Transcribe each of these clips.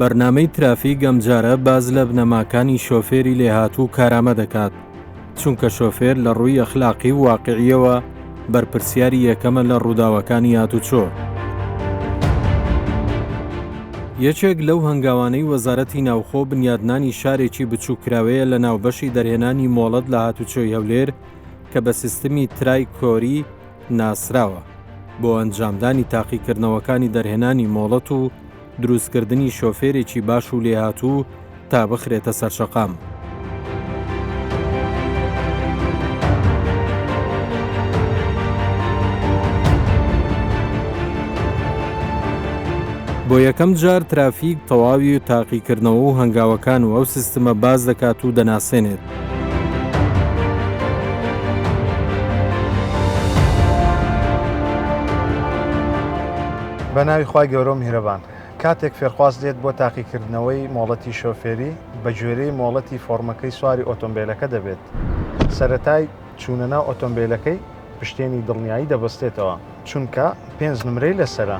بەرنامەی ترافیک ئەمجارە باس لە بنەماکانی شۆفێری لێهاتوو و کارامە دەکات، چونکە شۆفێر لە ڕووی ئەخلاقی و واقیعییەوە بەرپرسیاری یەکەمە لە ڕووداوەکانی هاتوچۆ. یەکێک لەو هەنگاوانەی وەزارەتی ناوخۆ بنیادنانی شارێکی بچووککراوەیە لە ناوبەشی دەرهێنانی مۆڵەت لە هاتوچۆی هەولێر کە بە سیستمی ترای کۆری ناسراوە بۆ ئەنجامدانی تاقیکردنەوەکانی دەرهێنانی مۆڵەت و دروستکردنی شۆفێرێکی باش و لێهاتوو تا بخرێتە سەر شەقام. بۆ یەکەم جار ترافیک تەواوی و تاقیکردنەوە و هەنگاوەکان و ئەو سیستمە باس دەکات و دەناسێنێت. بە ناوی خوای گەورە و میهرەبان. کاتێک فێرخواز دێت بۆ تاقیکردنەوەی مۆڵەتی شۆفێری، بە گوێرەی مۆڵەتی فۆڕمەکەی سواری ئۆتۆمبێلەکە دەبێت. سەرەتای چوونە ناو ئۆتۆمبێلەکەی پشتێنی دڵنیایی دەبەستێتەوە، چونکە پێنج نمرەی لەسەرە.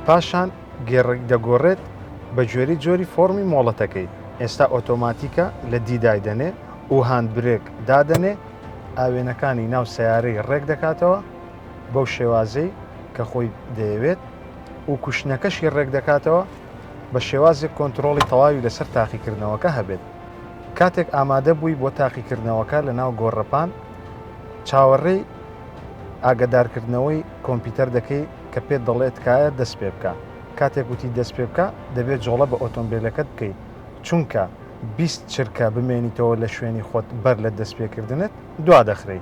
پاشان گێڕێک دەگۆڕێت بە گوێرەی جۆری فۆڕمی مۆڵەتەکەی، ئێستا ئۆتۆماتیکە لە D دایدەنێ و handbrake دادەنێ، ئاوێنەکانی ناو سەیارەی ڕێک دەکاتەوە بەو شێوازەی کە خۆی دەیەوێت و cushion ەکەشی ڕێک دەکاتەوە بە شێوازێک کۆنترۆڵی تەواوی لەسەر تاقیکردنەوەکە هەبێت. کاتێک ئامادە بووی بۆ تاقیکردنەوەکە لە ناو گۆڕەپان چاوەڕێی ئاگەدارکردنەوەی کۆمپیوتەر دەکەی کە پێت دەڵێ تکایە دەست پێ بکە. کاتێک وتی دەست پێ بکە دەبێت جۆڵە بە ئۆتۆمبێلەکەت بکەی چونکە 20 چرکە بمێنیتەوە لە شوێنی خۆت بەر لە دەستپێکردنت دوا دەخرێی.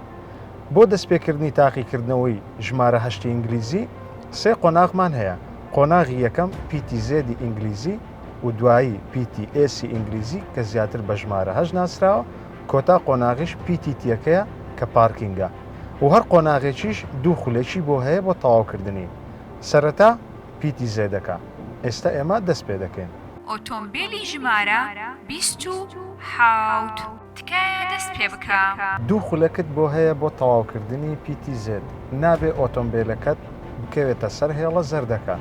بۆ دەستپێکردنی تاقیکردنەوەی ژمارە هەشتی ئینگلیزی سێ قۆناغمان هەیە، قۆناغی یەکەم پیتی زێدی ئینگلیزی و دوایی پیتی ئێسی ئینگلیزی کە زیاتر بە ژمارە هەشت ناسراوە، کۆتا قۆناغیش پیتی تیەکەیە کە parking ە و هەر قۆناغێکیش دوو خولەکی بۆ هەیە بۆ تەواوکردنی. سەرەتا پیتی زێدەکە. ئێستا ئێمە دەست پێدەکەین. ئۆتۆمبێلی ژمارە 27 تکایە دەست پێ بکە. دوو خولەکت بۆ هەیە بۆ تەواوکردنی پیتی زێد، نابێ ئۆتۆمبێلەکەت بکەوێتە سەر هێڵە زەردەکە،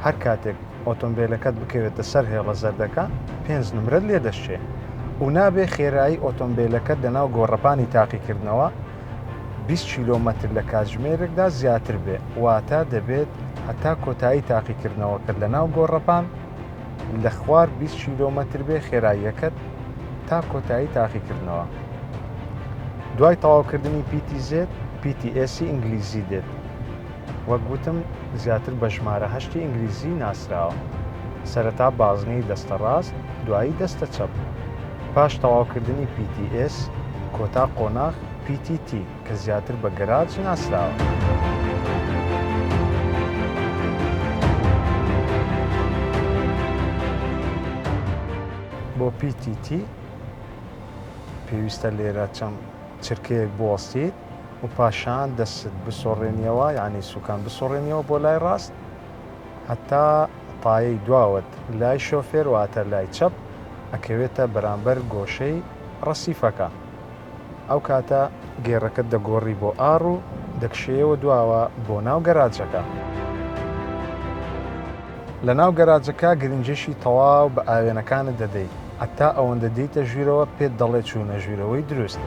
هەر کاتێک ئۆتۆمبێلەکەت بکەوێتە سەر هێڵە زەردەکە پێنج نمرەت لێ دەشکێ و نابێ خێرایی ئۆتۆمبێلەکەت لەناو گۆڕەپانی تاقیکردنەوە 20 کیلۆمەتر لە کاتژمێرێکدا زیاتر بێ، واتە دەبێت هەتا کۆتایی تاقیکردنەوەکەت لەناو گۆڕەپان لە خوار 20 کیلۆمەتر بێ خێراییەکەت تا کۆتایی تاقیکردنەوە. دوای تەواوکردنی پیتی زێد، پیتی ئێسی ئینگلیزی دێت. وەک وتم زیاتر بە ژمارە هەشتی ئینگلیزی ناسراوە. سەرەتا بازنەی دەستە ڕاست، دوایی دەستە چەپ. پاش تەواوکردنی پیتی ئێس، کۆتا قۆناغ پیتی تی کە زیاتر بە گەراج ناسراوە. بۆ پیتی تی پێویستە لێرە چەند چرکەیەک بوەستیت و پاشان دەستت بسۆڕێنیەوە یانی سوکان بسۆڕێنیەوە بۆ لای ڕاست هەتا تایەی دواوەت لای شۆفێر واتە لای چەپ ئەکەوێتە بەرامبەر گۆشەی ڕەسیفەکە ئەو کاتە گێڕەکەت دەگۆڕی بۆ R و دەکشێیەوە دواوە بۆ ناو گەراجەکە. لە ناو گەراجەکە گرنگیی تەواو بە ئاوێنەکانت دەدەی هەتا ئەوەندە دێیتە ژوورەوە پێت دەڵێ چوونە ژوورەوەی دروست.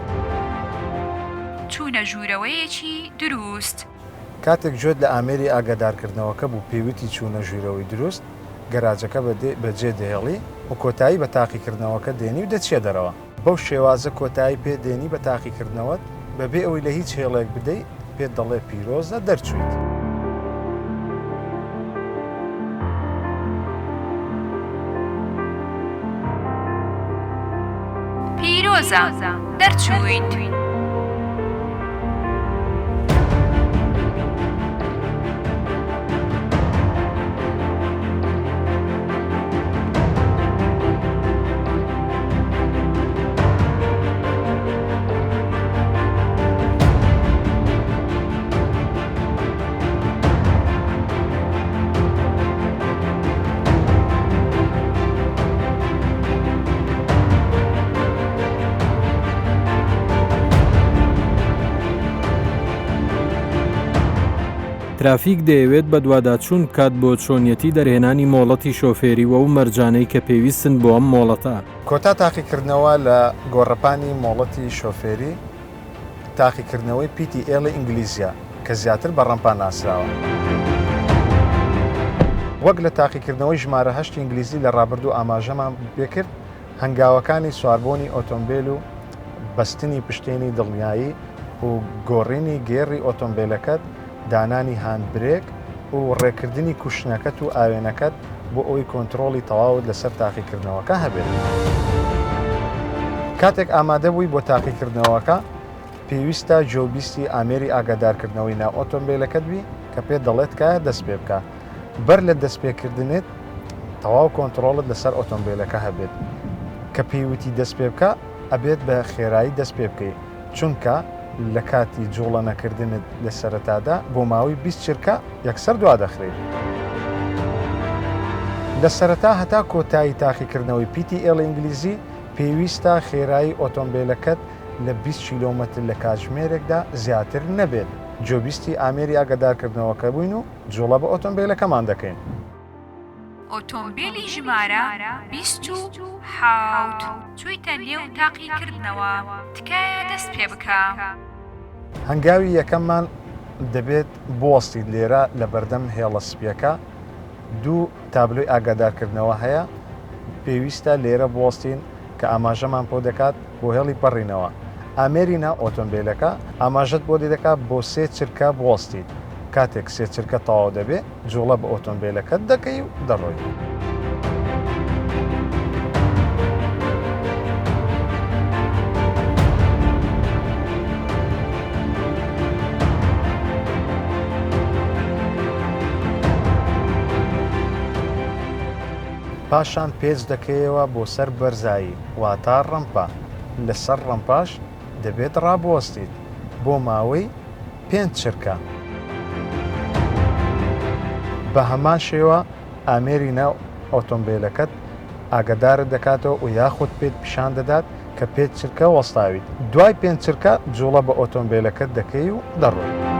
چوونە ژوورەوەیەکی دروست. کاتێک گوێت لە ئامێری ئاگادارکردنەوەکە بوو پێی وتی چوونە ژوورەوەی دروست، گەراجەکە بەجێ دەهێڵی و کۆتایی بە تاقیکردنەوەکە دێنی و دەچیە دەرەوە. بەو شێوازە کۆتایی پێ دێنی بە تاقیکردنەوەت بەبێ ئەوەی لە هیچ هێڵێک بدەی پێت دەڵێ پیرۆزە دەرچوویت. پیرۆزە دەرچوویت. ترافیک دەیەوێت بەدواداچوون بکات بۆ چۆنیەتی دەرهێنانی مۆڵەتی شۆفێری و ئەو مەرجانەی کە پێویستن بۆ ئەم مۆڵەتە. کۆتا تاقیکردنەوە لە گۆڕەپانی مۆڵەتی شۆفێری، تاقیکردنەوەی پیتی ئێڵی ئینگلیزییە کە زیاتر بە ڕەمپا ناسراوە. وەک لە تاقیکردنەوەی ژمارە هەشتی ئینگلیزی لە ڕابردوو ئاماژەمان پێکرد، هەنگاوەکانی سواربوونی ئۆتۆمبێل و بەستنی پشتێنی دڵنیایی و گۆڕینی گێڕی ئۆتۆمبێلەکەت، دانانی هاندبرێک و ڕێککردنی کوشنەکەت و ئاوێنەکەت بۆ ئەوەی کۆنترۆڵی تەواوت لەسەر تاقیکردنەوەکە هەبێت. کاتێک ئامادە بووی بۆ تاقیکردنەوەکە، پێویستە گوێبیستی ئامێری ئاگادارکردنەوەی ناو ئۆتۆمبێلەکەت بی کە پێت دەڵێت تکایە دەست پێ بکە. بەر لە دەستپێکردنت تەواو کۆنتڕۆڵت لەسەر ئۆتۆمبێلەکە هەبێت. کە پێی وتی دەست پێ بکە، ئەبێت بە خێرایی دەست پێ بکەی، چونکە لە کاتی جوڵە نەکردنت لە سەرەتادا بۆ ماوەی 20 چرکە یەکسەر دوادەخرێیت. لە سەرەتا هەتا کۆتایی تاقیکردنەوەی پیتی ئێڵ ئینگلیزی، پێویستە خێرایی ئۆتۆمبێلەکەت لە 20 کیلۆمەتر لە کاتژمێرێکدا زیاتر نەبێت. گوێبیستی ئامێری ئاگادارکردنەوەکە بووین و جوڵە بە ئۆتۆمبێلەکەمان دەکەین. ئۆتۆمبێلی ژمارە 27 چوویتە نێو تاقیکردنەوە، تکایە دەست پێ بکە. هەنگاوی یەکەممان دەبێت بوەستیت لێرە لە بەردەم هێڵە سپیەکە دوو تابلۆی ئاگادارکردنەوە هەیە پێویستە لێرە بوەستین کە ئاماژەمان پۆ دەکات بۆ هێڵی پەڕینەوە ئامێری ناو ئۆتۆمبیلەکە ئاماژەت بۆ دەکات بۆ سێ چرکە بوەستیت کاتێک سێ چرکە تەواو دەبێ جوڵە بە ئۆتۆمبیلەکەت دەکەی و دەڕۆی. پاشان پێچ دەکەیەوە بۆ سەر بەرزایی واتا ڕەمپە، لەسەر ڕەمپاش دەبێت ڕابوەستیت بۆ ماوەی پێنج چرکە. بە هەمان شێوە ئامێری ناو ئۆتۆمبێلەکەت ئاگەدارت دەکاتەوە و یاخود پێت پیشان دەدات کە پێنج چرکە وەستاویت، دوای پێنج چرکە جوڵە بە ئۆتۆمبێلەکەت دەکەی و دەڕۆی.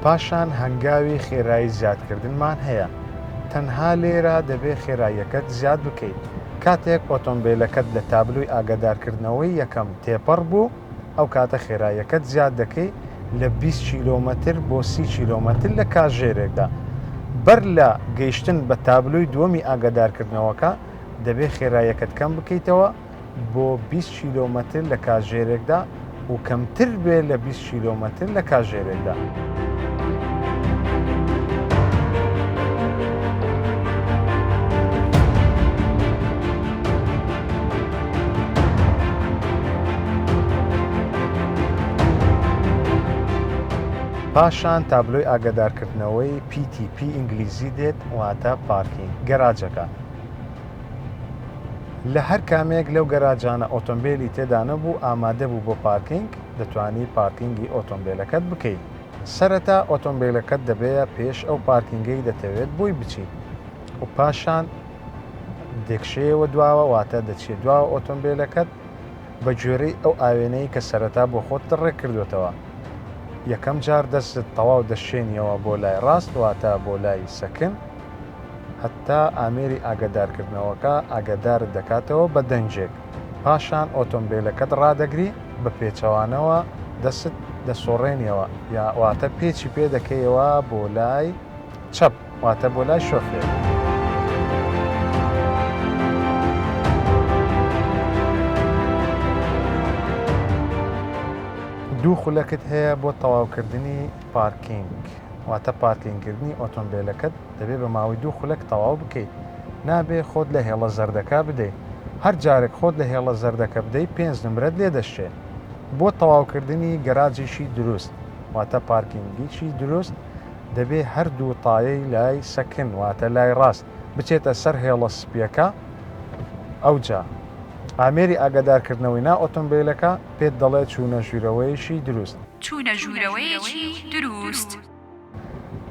پاشان هەنگاوی خێرایی زیادکردنمان هەیە، تەنها لێرە دەبێ خێراییەکەت زیاد بکەیت، کاتێک ئۆتۆمبێلەکەت لە تابلۆی ئاگادارکردنەوەی یەکەم تێپەڕ بوو، ئەو کاتە خێراییەکەت زیاد دەکەی لە 20 کیلۆمەتر بۆ 30 کیلۆمەتر لە کاتژێرێکدا. بەر لە گەیشتن بە تابلۆی دووەمی ئاگادارکردنەوەکە، دەبێ خێراییەکەت کەم بکەیتەوە بۆ 20 کیلۆمەتر لە کاتژێرێکدا و کەمتر بێ لە 20 کیلۆمەتر لە کاتژێرێکدا. پاشان تابلۆی ئاگادارکردنەوەی PTP ئینگلیزی دێت واتە پارکینگ گەراجەکە. لە هەر کامێک لەو گەراجانە ئۆتۆمبێلی تێدا نەبوو ئامادە بوو بۆ پارکینگ دەتوانی پارکینگی ئۆتۆمبێلەکەت بکەیت. سەرەتا ئۆتۆمبێلەکەت دەبەیە پێش ئەو پارکینگەی دەتەوێت بۆی بچیت و پاشان دەکشێیەوە دواوە واتە دەچیە دواوە ئۆتۆمبێلەکەت بە گوێرەی ئەو ئاوێنەی کە سەرەتا بۆ خۆت ڕێک کردوێتەوە یەکەم جار دەستت تەواو دەشێنیەوە بۆ لای ڕاست واتە بۆ لای سەکن هەتا ئامێری ئاگادارکردنەوەکە ئاگادارت دەکاتەوە بە دەنگێک پاشان ئۆتۆمبێلەکەت ڕادەگری بە پێچەوانەوە دەستت دەسۆڕێنیەوە یا واتە پێچی پێ دەکەیەوە بۆ لای چەپ واتە بۆ لای شۆفێر. دوو خولەکت هەیە بۆ تەواوکردنی پارکینگ واتە پارکینگکردنی ئۆتۆمبێلەکەت دەبێت بە ماوەی دوو خولەک تەواو بکەیت. نابێ خۆت لە هێڵە زەردەکە بدەی. هەر جارێک خۆت لە هێڵە زەردەکە بدەی پێنج نمرەت لێ دەشکێ. بۆ تەواوکردنی گەراجێکی دروست واتە پارکینگیکی دروست دەبێ هەردوو تایەی لای سەکن واتە لای ڕاست بچێتە سەر هێڵە سپیەکە ئەوجا ئامێری ئاگادارکردنەوەی ناو ئۆتۆمبیلەکە پێت دەڵێ چوونە ژوورەوەیەکی دروست. چوونە ژوورەوەیەکی دروست.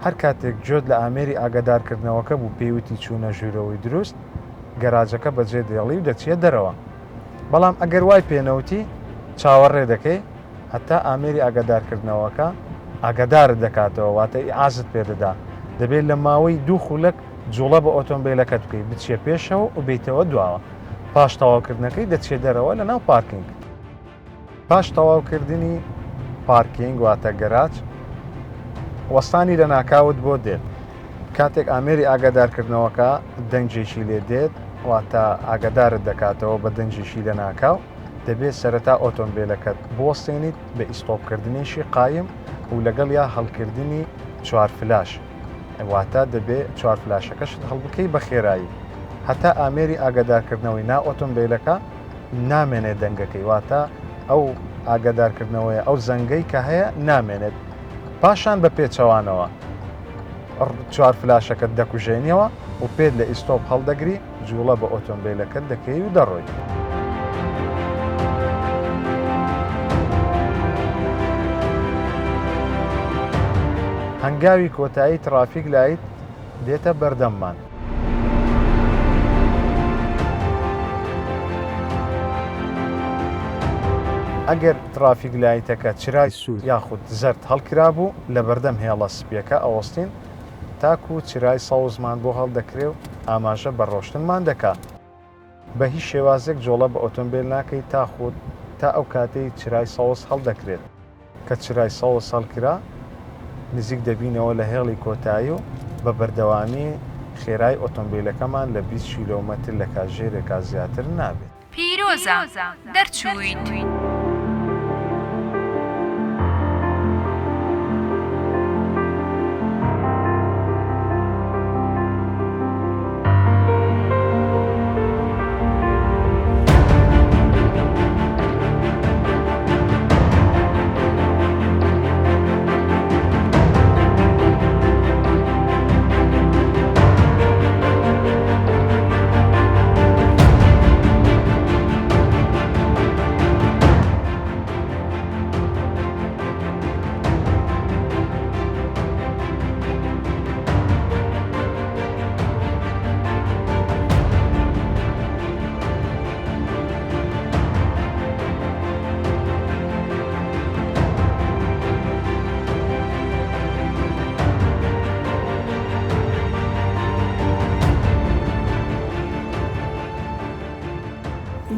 هەر کاتێک گوێت لە ئامێری ئاگادارکردنەوەکە بوو پێی وتی چوونە ژوورەوەی دروست، گەراجەکە بەجێ دێڵی و دەچیە دەرەوە. بەڵام ئەگەر وای پێ نەوتی، چاوەڕێ دەکەی هەتا ئامێری ئاگادارکردنەوەکە ئاگادارت دەکاتەوە، واتە ئیعازت پێ دەدا. دەبێت لە ماوەی دوو خولەک جوڵە بە ئۆتۆمبیلەکەت بکەی، بچیە پێشەوە و بێیتەوە دواوە. پاش تەواوکردنەکەی دەچیە دەرەوە لە ناو پارکینگ. پاش تەواوکردنی پارکینگ واتە گەراج، وەستانی لەناکاوت بۆ دێت. کاتێک ئامێری ئاگادارکردنەوەکە دەنگێکی لێ دێت، واتە ئاگادارت دەکاتەوە بە دەنگێکی لەناکاو، دەبێت سەرەتا ئۆتۆمبێلەکەت بوەستێنیت بە ئیستۆپکردنێکی قایم و لەگەڵیا هەڵکردنی چوار فلاش، واتە دەبێت چوار فلاشەکەشت هەڵبکەی بە خێرایی هەتا ئامێری ئاگادارکردنەوەی ناو ئۆتۆمبێلەکە نامێنێت دەنگەکەی واتە ئەو ئاگادارکردنەوەیە ئەو زەنگەی کە هەیە نامێنێت پاشان بە پێچەوانەوە چوار فلاشەکەت دەکوژێنیەوە و پێت لە ئیستۆپ هەڵدەگری جوڵە بە ئۆتۆمبیلەکەت دەکەی و دەڕۆی. هەنگاوی کۆتایی ترافیک لایت دێتە بەردەممان. ئەگەر ترافیک لایتەکە چرای سوور یاخود زەرد هەڵکرابوو، لەبەردەم هێڵە سپییەکە ئەوەستین تاکوو چرای سەوزمان بۆ هەڵدەکرێ و ئاماژە بە ڕۆشتنمان دەکا. بە هیچ شێوازێک جۆڵە بە ئۆتۆمبێل ناکەی تاخود تا ئەو کاتەی چرای سەوز هەڵدەکرێت. کە چرای سەوز هەڵکرا، نزیک دەبینەوە لە هێڵی کۆتایی و بە بەردەوامی خێرای ئۆتۆمبیلەکەمان لە 20 کیلۆمەتر لە کاتژێرێکا زیاتر نابێت. پیرۆزە، دەرچوویت.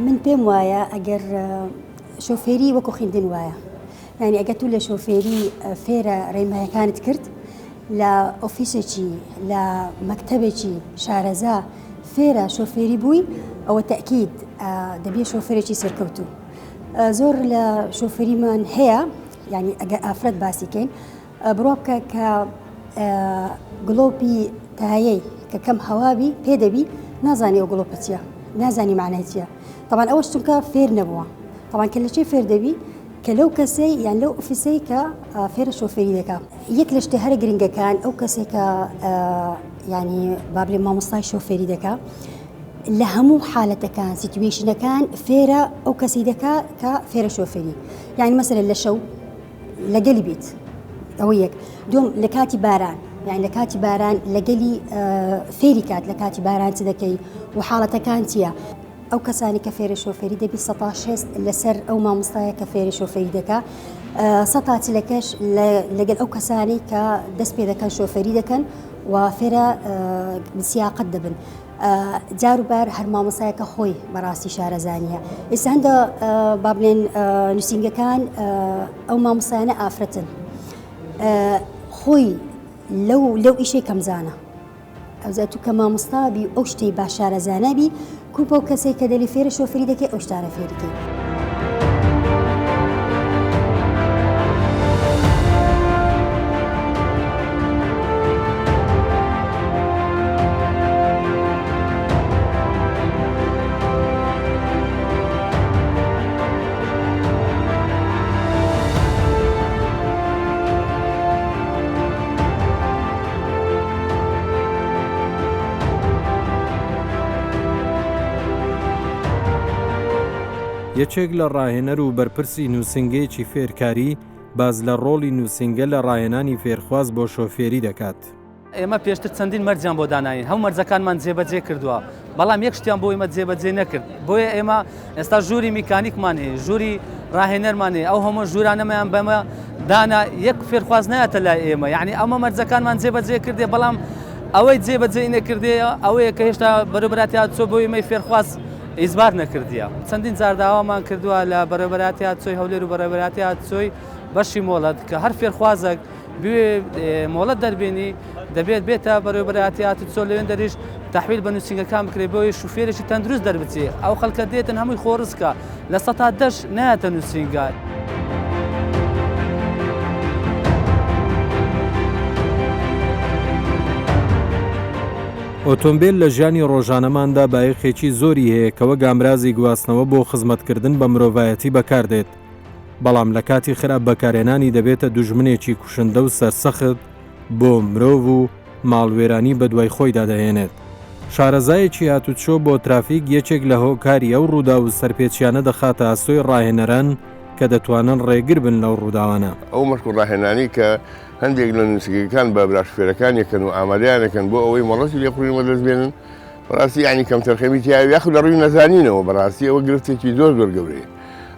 من پێم وایە ئەگەر شۆفێری وەکو خوێندن وایە یعنی ئەگەر تو لە شۆفێری فێرە ڕێنمایەکانت کرد لە ئۆفیسێکی لە مەکتەبێکی شارەزا فێرە شۆفێری بووی ئەوە تەئکید دەبیە شۆفێرێکی سەرکەوتوو زۆر لە شۆفێریمان هەیە یعنی ئەگەر ئافرەت باسی کەین بڕوا بکە کە گڵۆپی تایەی کە کەم هەوابی پێ دەبی نازانی ئەو گڵۆپە چییە نازانی معنای چییە تەبعەن ئەوەش چونکە فێر نەبووە تەبعەن کە لە چێ فێر دەبی کە لەو کەسەی یان لەو ئۆفیسەی کە فێرە شۆفێری دەکا یەک لە شتە هەرە گرنگەکان ئەو کەسێک کە ینی با بڵێ مامۆستای شۆفێری دەکا لە هەموو حالەتەکان situation ەکان فێرە ئەو کەسی دەکا کە فێرە شۆفێری یعنی مەسەلەن لە شەو لەگەلی بیت ئەوە یەک دوم لە کاتی باران یان لە کاتی باران لەگەلی فێری کات لە کاتی باران چ دەکەی و حاڵەتەکان چییە؟ ئەو کەسانی کە فێرە شۆفێری دەبی سەتا شێست لەسەر ئەو مامۆستایە کە فێری شۆفێری دەکا سەتا چلەکەش لەگەل ئەو کەسانی کە دەست پێ دەکەن شۆفێری دەکەن و فێرە سیاقەت دەبن. جاروبار هەر مامۆستایەکە خۆی بەڕاستی شارەزانیە ئێستا هەندە با بڵێن نووسینگەکان ئەو مامۆستایانە ئافرەتن خۆی لەو لەو ئیشەی کەمزانە ئەوجا تو کە مامۆستا بی و ئەو شتەی باش شارەزا نابی کو بەو کەسەی کە دەلی فێرە شۆفری دەکەی ئەو شتانە فێری کەی. یەکێک لە ڕاهێنەر و بەرپرسی نووسینگەیەکی فێرکاری باس لە ڕۆڵی نووسینگە لە ڕاهێنانی فێرخواز بۆ شۆفێری دەکات. ئێمە پێشتر چەندین مەرجیان بۆ داناین، هەموو مەرجەکانمان جێبەجێ کردووە، بەڵام یەک شتیان بۆ ئێمە جێبەجێ نەکرد، بۆیە ئێمە ئێستا ژووری میکانیکمان هەیە، ژووری ڕاهێنەرمان هەیە، ئەو هەموو ژوورانەمان بەمە دانا، یەک فێرخواز نایەتە لای ئێمە، یعنی ئەمە مەرجەکانمان جێبەجێ کردێ، بەڵام ئەوەی جێبەجێی نەکردێ ئەوەیە کە هێشتا بەرەبەراتی هاتوچۆ بۆ ئێمەی فێرخواز ئیزبار نەکردیە. چەندین جار داوامان کردووە لە بەڕێوەبەرایەتی هاتوچۆی هەولێر و بەڕێوەبەرایەتی هاتوچۆی بەشی مۆڵەت کە هەر فێرخوازێک بوێ مۆڵەت دەربێنی دەبێت بێتە بەڕێوەبەرایەتی هاتوچۆ لەوێن دەریش تەحویل بە نووسینگەکان بکرێت بۆی شوفێرێکی تەندروست دەربچێ ئەو خەڵکە دێتن هەمووی خۆڕسکە لە سەتا دەش نایەتە نووسینگە. ئۆتۆمبێل لە ژیانی ڕۆژانەماندا بایەخێکی زۆری هەیە کە وەک ئامرازی گواستنەوە بۆ خزمەتکردن بە مرۆڤایەتی بەکاردێت، بەڵام لە کاتی خراپ بەکارهێنانی دەبێتە دوژمنێکی کوشندە و سەرسەخت بۆ مرۆڤ و ماڵوێرانی بەدوای خۆیدا دەهێنێت. شارەزایەکی هاتوچۆ بۆ ترافیک یەکێک لە هۆکاری ئەو ڕووداو و سەرپێچیانە دەخاتە ئەستۆی ڕاهێنەران کە دەتوانن ڕێگر بن لەو ڕووداوانە. ئەو مەشق و ڕاهێنانەی کە هەندێک لە نووسینگەکان بە برا شوفێرەکان یەکەن و ئامادەیان ئەکەن بۆ ئەوەی مۆڵەتی لێخوڕین وەدەست بێنن، بەڕاستی یانی کەمتەرخەمی تیایە یاخود لە ڕووی نەزانینەوە بەڕاستی ئەوە گرفتێکی زۆر زۆر گەورەیە.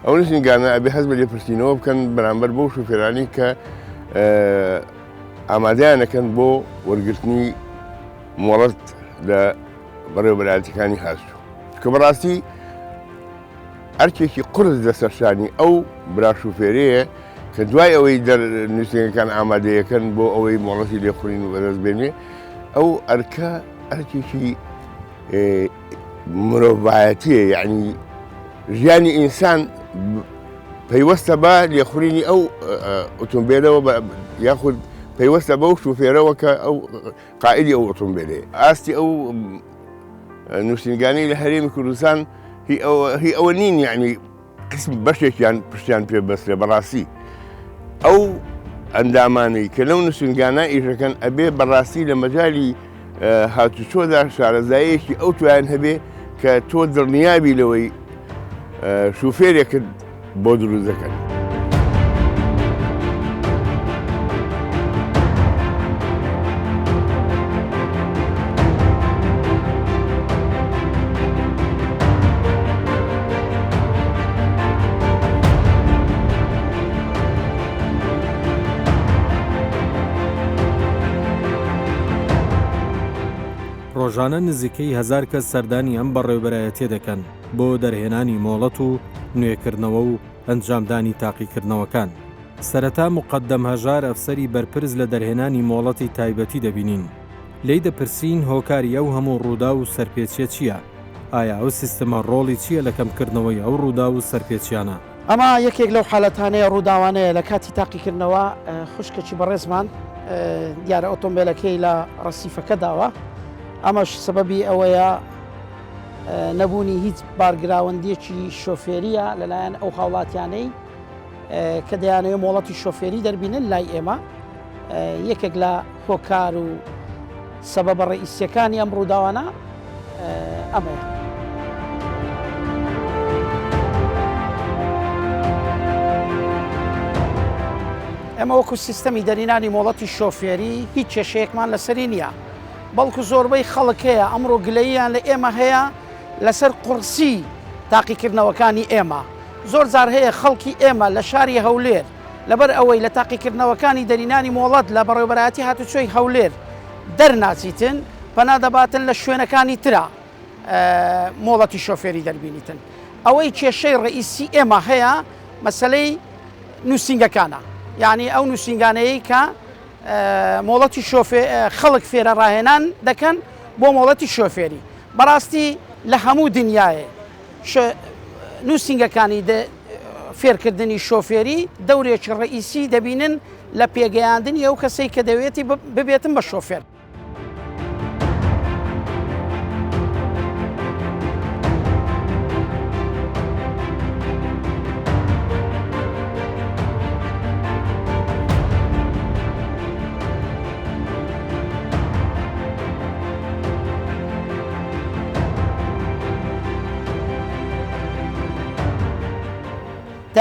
ئەو نووسینگانە ئەبێ هەست بە لێپرسینەوە بکەن بەرامبەر بەو شوفێرانەی کە ئامادەیان ئەکەن بۆ وەرگرتنی مۆڵەت لە بەڕێوەبەرایەتیەکانی هاتوچۆ. چونکە بەڕاستی ئەرکێکی قورس لەسەر شانی ئەو برا شوفێرەیە کە دوای ئەوەی دەر نووسینگەکان ئامادەیەکەن بۆ ئەوەی مۆڵەتی لێخورین و بەدەست بێنێ ئەو ئەرکە ئەرکێکی مرۆڤایەتیە یعنی ژیانی ئینسان پەیوەستە بە لێخورینی ئەو ئۆتۆمبیلەوە یاخود پەیوەستە بەو شوفێرەوە کە ئەو قائیدی ئەو ئۆتۆمبیلەیە ئاستی ئەو نووسینگانەی لە هەرێمی کوردستان هی ئەوە نین یعنی قسم بەشێکیان پشتیان پێ بەسرێ بەڕاستی ئەو ئەندامانەی کە لەو نووسنگانە ئیشەکەن ئەبێ بەڕاستی لە مەجای هاتوچۆدا شارەزایەکی ئەو تویان هەبێ کە تۆ دڵنیابی لەوەی شوفێرێکت بۆ دروست دەکەن. ڕۆژانە نزیکەی هەزار کەس سەردانی ئەم بەڕێوەبەرایەتیە دەکەن بۆ دەرهێنانی مۆڵەت و نوێکردنەوە و ئەنجامدانی تاقیکردنەوەکان. سەرەتا موقەدەم هەژار ئەفسەری بەرپرس لە دەرهێنانی مۆڵەتی تایبەتی دەبینین. لێی دەپرسین هۆکاری ئەو هەموو ڕووداو و سەرپێچیە چییە؟ ئایا ئەو سیستمە ڕۆڵی چییە لە کەمکردنەوەی ئەو ڕووداو و سەرپێچیانە؟ ئەمە یەکێک لەو حالەتانەیە ڕووداوانەیە لە کاتی تاقیکردنەوە خوشکێکی بەڕێزمان دیارە ئۆتۆمبیلەکەی لە ڕەسیفەکە داوە ئەمەش سەبەبی ئەوەیە نەبوونی هیچ بارگراوەندیەکی شۆفێریە لەلایەن ئەو هاوڵاتیانەی کە دەیانەوێت مۆڵەتی شۆفێری دەربینن لای ئێمە یەکێک لە هۆکار و سەبەبە ڕئیسیەکانی ئەم ڕووداوانە ئەمەیە. ئێمە وەکو سیستەمی دەرینانی مۆڵەتی شۆفێری هیچ کێشەیەکمان لەسەری نییە بەڵکو زۆربەی خەڵک هەیە ئەمڕۆ گلەییان لە ئێمە هەیە لەسەر قوڕسی تاقیکردنەوەکانی ئێمە زۆر جار هەیە خەڵکی ئێمە لە شاری هەولێر لەبەر ئەوەی لە تاقیکردنەوەکانی دەرینانی مۆڵەت لە بەڕێوەبەرایەتی هاتوچۆی هەولێر دەرناچیتن پەنا دەباتن لە شوێنەکانی ترا مۆڵەتی شۆفێری دەربینیتن ئەوەی کێشەی ڕئیسی ئێمە هەیە مەسەلەی نووسینگەکانە یعنی ئەو نووسینگانەیە کە مۆڵەتی شۆفێ خەڵک فێرە ڕاهێنان دەکەن بۆ مۆڵەتی شۆفێری بەڕاستی لە هەموو دنیاێ نووسینگەکانی فێرکردنی شۆفێری دەورێکی ڕئیسی دەبینن لە پێگەیاندنی ئەو کەسەی کە دەوێتی ببێتن بە شۆفێر.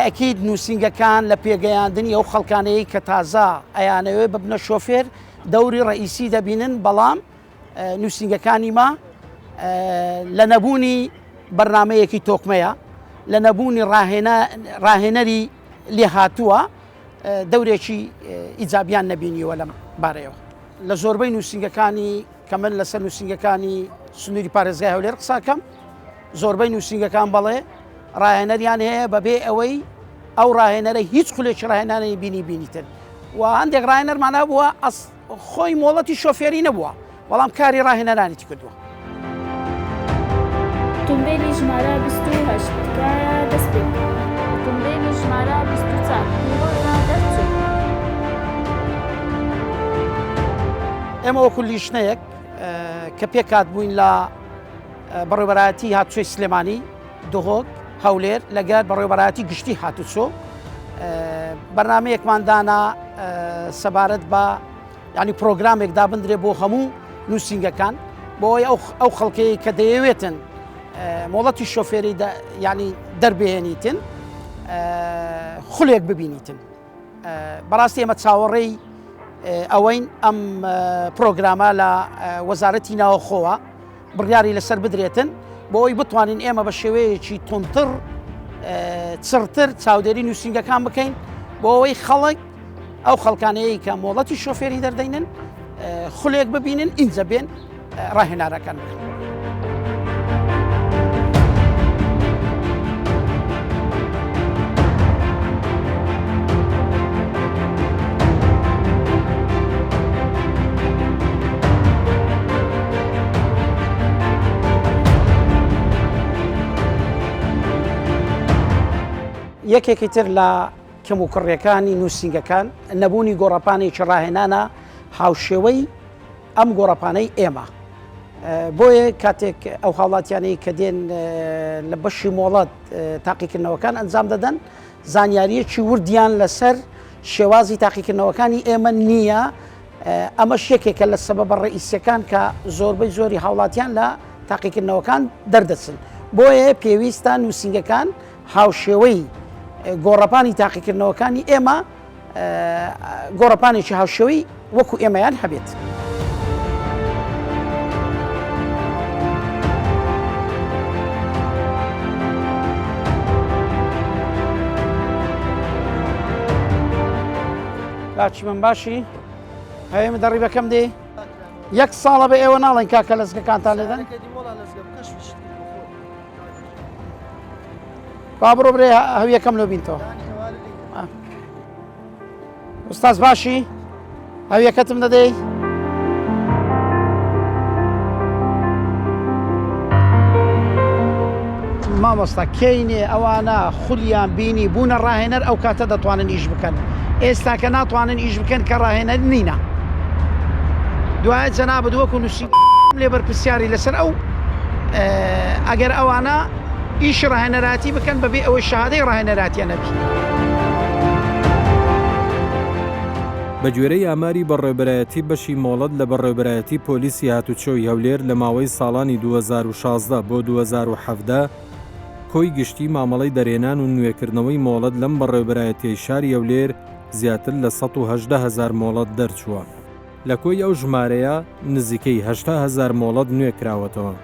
تەئکید نووسینگەکان لە پێگەیاندنی ئەو خەڵکانەی کە تازە ئەیانەوێ ببنە شۆفێر دەوری ڕئیسی دەبینن، بەڵام نووسینگەکانی ما لە نەبوونی بەرنامەیەکی تۆکمەیە، لە نەبوونی ڕاهێنەری لێهاتووە دەورێکی ئیجابیان نەبینیوە لەم بارەیەوە. لە زۆربەی نووسینگەکانی کە من لەسەر نووسینگەکانی سنووری پارێزگای هەولێر قساکەم، زۆربەی نووسینگەکان بەڵێ ڕاهێنەریان هەیە بەبێ ئەوەی ئەو ڕاهێنەرە هیچ خولێکی ڕاهێنانی بینی بینیتن و هەندێک ڕاهێنەرمان هەبووە خۆی مۆڵەتی شۆفێری نەبووە بەڵام کاری ڕاهێنەرانی کردووە. ئۆتۆمبێلی ژمارە 28 تکایە دەست پێ بکە. ئۆتۆمبێلی ژمارە 24 پیرۆزە دەرچوو. ئێمە وەکو لیژنەیەک کە پێکهات بووین لە بەڕێوەبەرایەتی هاتوچۆی سلێمانی، دهۆک، هەولێر لەگەر بەڕێوەبەرایەتی گشتی هاتوچۆ بەرنمەیەکمان دانا سەبارەت بە ینی پرۆگرامێک دابندرێ بۆ هەموو نووسینگەکان بۆی ئەو خەڵکەیە کە دەیەوێتن مۆڵەتی شۆفێری ینی دەربێنیتن خولێک ببینیتن. بەڕاستی ئێمە چاوەڕێی ئەوەین ئەم پرۆگرامە لە وەزارەتی ناوەخۆوە بڕیاری لەسەر بدرێتن بۆ ئەوی بتوانین ئێمە بە شێوەیەکی تونتر چڕتر چاودێری نووسینگەکان بکەین بۆ ئەوەی خەڵک ئەو خەڵکانەیە کە مۆڵەتی شۆفێری دەردەینن خولێک ببینن ئینجا بێن ڕاهێنارەکان بکەن. یەکێکی تر لە کەموکوڕیەکانی نووسینگەکان نەبوونی گۆڕەپانێکی ڕاهێنانە هاوشێوەی ئەم گۆڕەپانەی ئێمە. بۆیە کاتێک ئەو هاوڵاتیانەی کە دێن لە بەشی مۆڵەت تاقیکردنەوەکان ئەنجام دەدەن زانیاریەکی وردیان لەسەر شێوازی تاقیکردنەوەکانی ئێمە نییە ئەمەش یەکێکە لە سەبەبە ڕئیسیەکان کە زۆربەی زۆری هاوڵاتیان لە تاقیکردنەوەکان دەردەچن بۆیە پێویستە نووسینگەکان هاوشێوەی گۆڕەپانی تاقیکردنەوەکانی ئێمە گۆڕەپانێکی هاوشێوەی وەکو ئێمەیان هەبێت. کاکی من باشی هەیە دەڕیبەکەم دێ یەک ساڵە بە ئێوە ناڵێن کاکە لەزگەکانتان لێدەن با بڕۆ برێ هەویەکەم لۆ بینتەوە ئوستاز باشی هەویەکەتم دەدەی؟ مامۆستا کەینێ ئەوانە خولیان بینی بوونە ڕاهێنەر ئەو کاتە دەتوانن ئیش بکەن ئێستا کە ناتوانن ئیش بکەن کە ڕاهێنەر نینە دوایە جەنابت وەکو نووسی لێ بەرپرسیاری لەسەر ئەو ئەگەر ئەوانە ئیشی ڕاهێنەراتی بکەن بەبێ ئەوەی شەهادەی ڕاهێنەراتیان نەبی. بەگوێرەی ئاماری بەڕێوەبەرایەتی بەشی مۆڵەت لە بەڕێوەبەرایەتی پۆلیسی هاتوچۆی هەولێر لە ماوەی ساڵانی 2016 بۆ 2017 کۆی گشتی مامەڵەی دەرهێنان و نوێکردنەوەی مۆڵەت لەم بەڕێوەبەرایەتیەی شاری هەولێر زیاتر لە 118 هەزار مۆڵەت دەرچووە. لە کۆی ئەو ژمارەیە نزیکەی 80 هەزار مۆڵەت نوێکراوەتەوە.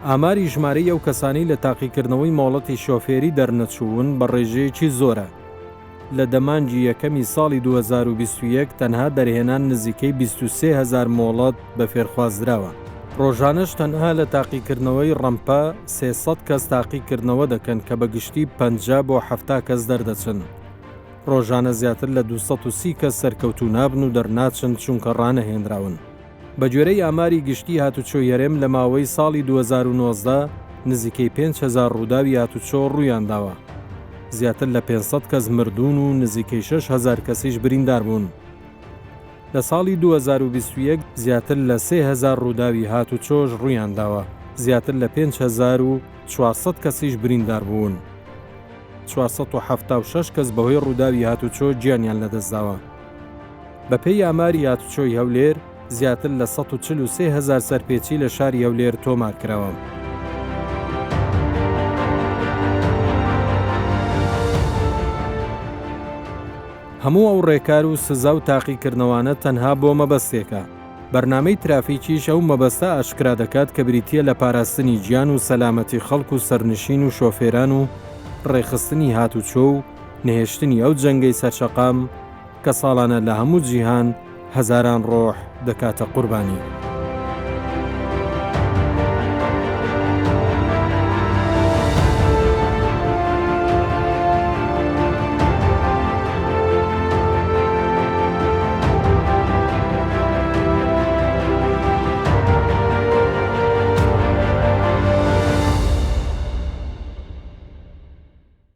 ئاماری ژمارەی ئەو کەسانەی لە تاقیکردنەوەی مۆڵەتی شۆفێری دەرنەچوون بە ڕێژەیەکی زۆرە. لە دە مانگی یەکەمی ساڵی 2021 تەنها دەرهێنان نزیکەی 23 هەزار مۆڵەت بە فێرخوازدراوە. ڕۆژانەش تەنها لە تاقیکردنەوەی ڕەمپە 300 کەس تاقیکردنەوە دەکەن کە بە گشتی 50 بۆ 70 کەس دەردەچن. ڕۆژانە زیاتر لە 230 کەس سەرکەوتوو نابن و دەرناچن چونکە ڕانەهێنراون. بەگوێرەی ئاماری گشتی هاتوچۆی هەرێم لە ماوەی ساڵی 2019 نزیکەی 5000 ڕووداوی هاتوچۆ ڕوویانداوە. زیاتر لە 500 کەس مردوون و نزیکەی 6000 کەسیش بریندار بوون. لە ساڵی 2021 زیاتر لە 3000 ڕووداوی هاتوچۆش ڕوویانداوە، زیاتر لە 5400 کەسیش بریندار بوون. 476 کەس بەهۆی ڕووداوی هاتوچۆ گیانیان لەدەستداوە. بەپێی ئاماری هاتوچۆی هەولێر، زیاتر لە 143 هەزار سەرپێچی لە شاری هەولێر تۆمارکراوە. هەموو ئەو ڕێکار و سزا و تاقیکردنەوانە تەنها بۆ مەبەستێکە، بەرنامەی ترافیکیش ئەو مەبەستە ئاشکرا دەکات کە بریتییە لە پاراستنی گیان و سەلامەتی خەڵک و سەرنشین و شۆفێران و ڕێکخستنی هاتوچۆ و نەهێشتنی ئەو جەنگەی سەرشەقام کە ساڵانە لە هەموو جیهان هەزاران ڕۆح دەکاتە قوربانی.